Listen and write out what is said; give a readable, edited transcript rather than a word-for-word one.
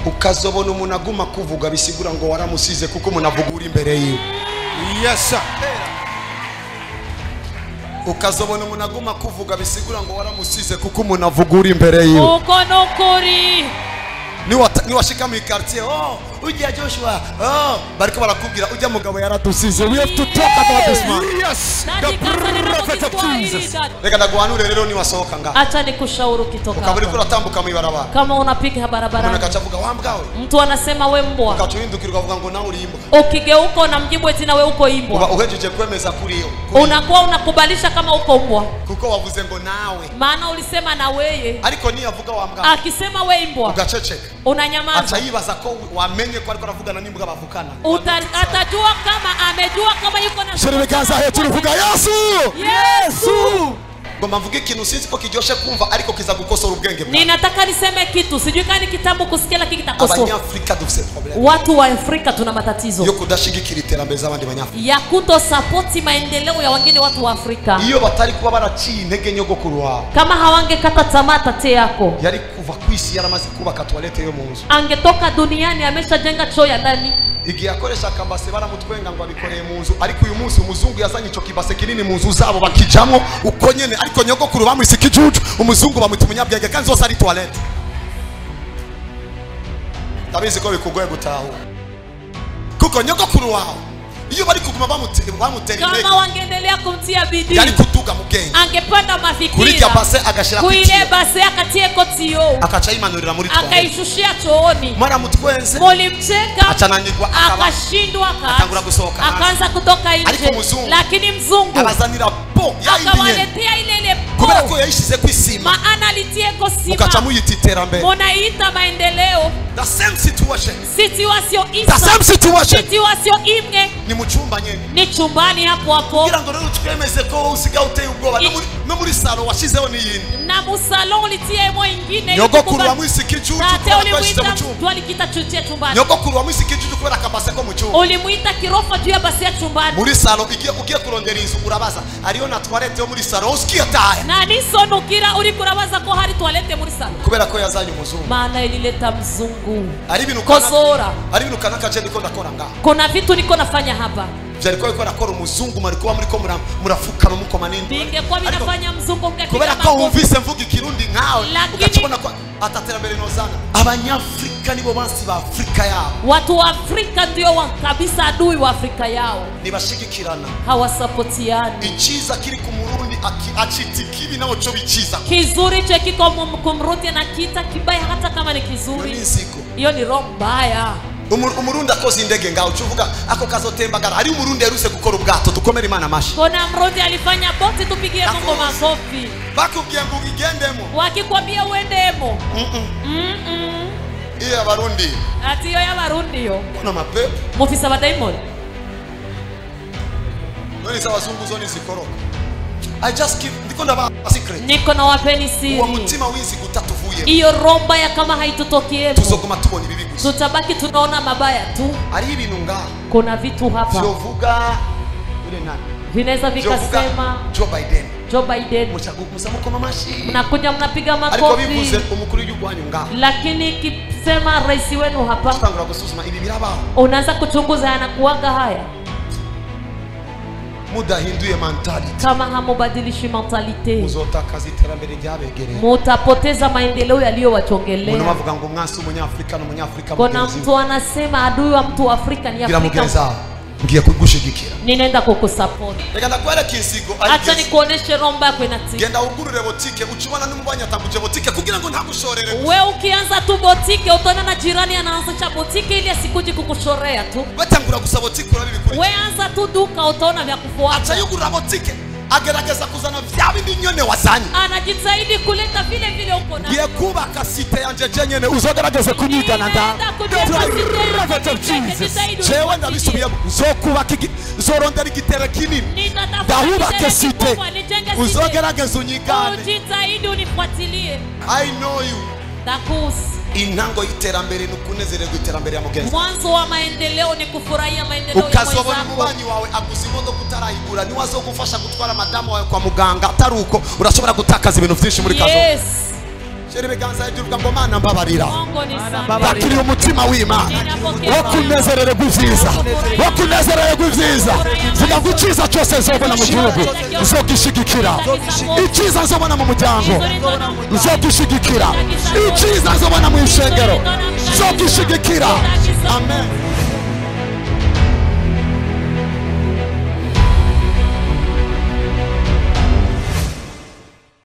Ukazobona umuntu aguma kuvuga bisigura ngo waramusize kuko umuntu avuga uri imbere yiwe. Yes sir. Ukazobona umuntu aguma kuvuga bisigura ngo waramusize kuko umuntu avuga uri imbere yiwe. Uko nukuri. Ni washika mu quartier, oh ujya Joshua, oh bariko barakubwira ujya mugabo yaradusize. We have to talk about this man. Yes, the prophet of Jesus. Reka ndaguhanure rero ni wasohoka nga. Acha nikushauri ukitoka. Ukaburi kuratambuka mu ibarabara. Kama unapiga barabarani. Umuntu akacavuga wambwawe. Mtu anasema we mbwa. Ukacuhindukira ukavuga ngo nawe uri imbwa. Ukigeuka unamjibu eti na we uko imbwa. Uba uhejeje kwemeza kuri yo. Unakuwa unakubalisha kama uko mbwa. Kuko wavuze ngo nawe. Maana ulisema na weye. Ariko ni avuga wambwawe. Akisema we imbwa. Ugaceceka. Unanyamaza. Acha yibaza ko wamenye ko ariko aravugana n'imbwa bavukana. Atajua kama amejua kama yuko na. Shiri biganza hejuru vuga Yesu. Yesu. Ngomba mvuge ikintu sinzi ko kiryoshe kumva ariko kiza gukosora ubwenge bwawe. Ninataka niseme kitu sijui kani kitamu kusikia lakini kitakosoa. Abanyafrika dufise problem. Watu wa Afrika tuna matatizo. Yo kudashigikira iterambere z'abandi banyafrika. Ya kuto support maendeleo ya wengine watu wa Afrika. Iyo batari kuba baraciye intege nyogokuru wawe. Kama hawangekata tamaa tate yako. Yari kuva kwisi yaramaze kubaka toilette yo mu nzu. Angetoka duniani ameshajenga choo ya ndani. Igihe akoresha akabase baramutwenga ngo abikoreye mu nzu, ariko uyu munsi umuzungu yazanye ico kibase kinini mu nzu zabo bakijamwo uko nyene, ariko nyogokuru bamwise ikijuju, umuzungu bamwita umunyabwenge kandi zose ari toilette. Ndabizi ko bikugoye gutahura kuko nyogokuru wawe iyo bari kuguma bamutera intege, kama wangeendelea kumtia bidii yari kuduga mu bwenge, angepanda mafikira kuri ya base agashira kuile base akatie kotio, akaca yimanurira muri toilette, akaishushia chooni, mwaramutwenze, mulimcheka, acananirwa, akashindwa, akangura gusohoka, akaanza kutoka nje. Lakini mzungu abazanira po akawaletea ile ile po, kubera ko yayishize kwisima, maana alitie kosima, mukaca muyita iterambere, munaita maendeleo. The same situation. Situation isa. The same situation. Situation imwe. Ni muchumba nyene. Ni chumbani hapo hapo. Kugira ngo rero twemeze ko usiga uteye ubwoba no muri salo washizeho ni yindi. Na mu salon ulitie mo ingine. Nyogokuru wamwise ikijuju kubera mu chumba. Alikita chuchia chumbani. Nyogokuru wamwise ikijuju kubera akabase ko mu chumba. Ulimuita kirofa juu ya basi ya chumbani. Muri salo ugiye kurondera inzu urabaza ariyo na toilette yo muri salo usikiye tahe. Na nisonukira uri kurabaza ko hari toilette muri salo. Kubera ko yazanye umuzungu. Maana ilileta mzungu. Ari ibintu kosora. Ari ibintu kanaka je ndiko ndakora ngaha. Kuna vitu niko nafanya hapa. Byariko biko nakora umuzungu mariko muri ko murafukama mukoma nindi. Ningekuwa ninafanya mzungu mkapiga. Kubera ko wumvise mvuga ikirundi nkawe ukacibona ko ataterambere nozana. Abanyafrika nibo bansi ba Afrika yao. Watu wa Afrika ndio wa kabisa adui wa Afrika yao. Nibashigikirana. Hawasapotiani. Ichiza kiri ku Murundi achiti kibi nao cyo bichiza. Kizuri che kiko kumrundi na kita kibaya hata kama ni kizuri. Hiyo ni roho mbaya. Umurundi akoze indege ngaho ucuvuga ako kazotembagara ari umurundi yaruse gukora ubwato dukomere Imana amashi. Kuna mrundi alifanya boti tupigie Mungu makofi. Bakubwiye ngo ugendemo. Wakikwambia uendemo. Iyo abarundi. Ati iyo y'abarundi yo. Kuna mapepo. Mufisa wa demon. None za wazungu zoni zikoroka. I just keep ndiko ndaba secret. Niko na wapeni siri. Uwo mutima w'inzi gutatuvuye. Iyo romba ya kama haitutokiemo. Tuzoguma tubona ibibi gusa. Tutabaki tunaona mabaya tu. Ari ibintu ngaha. Kuna vitu hapa. Vyovuga yule nani? Vinaweza vikasema Joe Biden. Joe Biden. Mukoma mashi. Mnakuja mnapiga makofi. Ariko bivuze umukuru w'igihugu wanyu ngaha. Lakini kisema rais wenu hapa. Tutangura gusuzuma ibi birabaho. Unaanza kuchunguza yanakuaga haya. Mudahinduye mentality. Kama hamubadilishi mentality, muzotakaza iterambere ryabegereye. Mutapoteza maendeleo yaliyowachongelea. Umuntu bavuga ngo umwansi umunyafrika n'umunyafrika mugenzi. Kuna mtu anasema adui wa mtu wa Afrika ni Afrika. Ngiye kugushigikira. Ninaenda kukusupport. Reka ndakwereka inzigo. Acha nikuoneshe romba yako inatii. Genda ugurure botike ucubona n'umubanya atanguje botike kugira ngo ntagushorere. Wewe ukianza tu botike utaona na jirani anaanza botike ili asikuje kukushorea tu. Batangura gusa botike urabibikuri. Wewe anza tu duka utaona vya kufuata. Acha yugura botike agerageza kuzana vya bindi nyone wazanye. Anajitahidi kuleta vile vile uko na. Ngiye kubaka site yanje jenyene uzogerageze kunyigana nda. Jewe ndabisubiyemo nzokubaka nzorondera igitere kinini. Ndahubake site. Uzogerageze unyigane. Ujitahidi unifuatilie. I know you. Ndakusi. Intango y'iterambere ni ukunezererwa iterambere ya mugenzi. Mwanzo wa maendeleo ni kufurahia maendeleo ya mwenzako. Ukazobona umubanyi wawe aguze imodoka utarayigura ni wazogufasha gutwara madamu wawe kwa muganga ataruko urashobora gutakaza ibintu byinshi muri kazo. Yes. Shira ibiganza hejuru uvuga ngo Mana mbabarira. Mungu nisamehe. Bakiriye umutima w'Imana wo kunezerererwa ibyiza, wo kunezerererwa ibyiza. Vuga ngo icyiza cyose nzobona mu gihugu nzogishigikira, icyiza nzobona mu muryango nzogishigikira, icyiza nzobona mu ishengero nzogishigikira. Amen.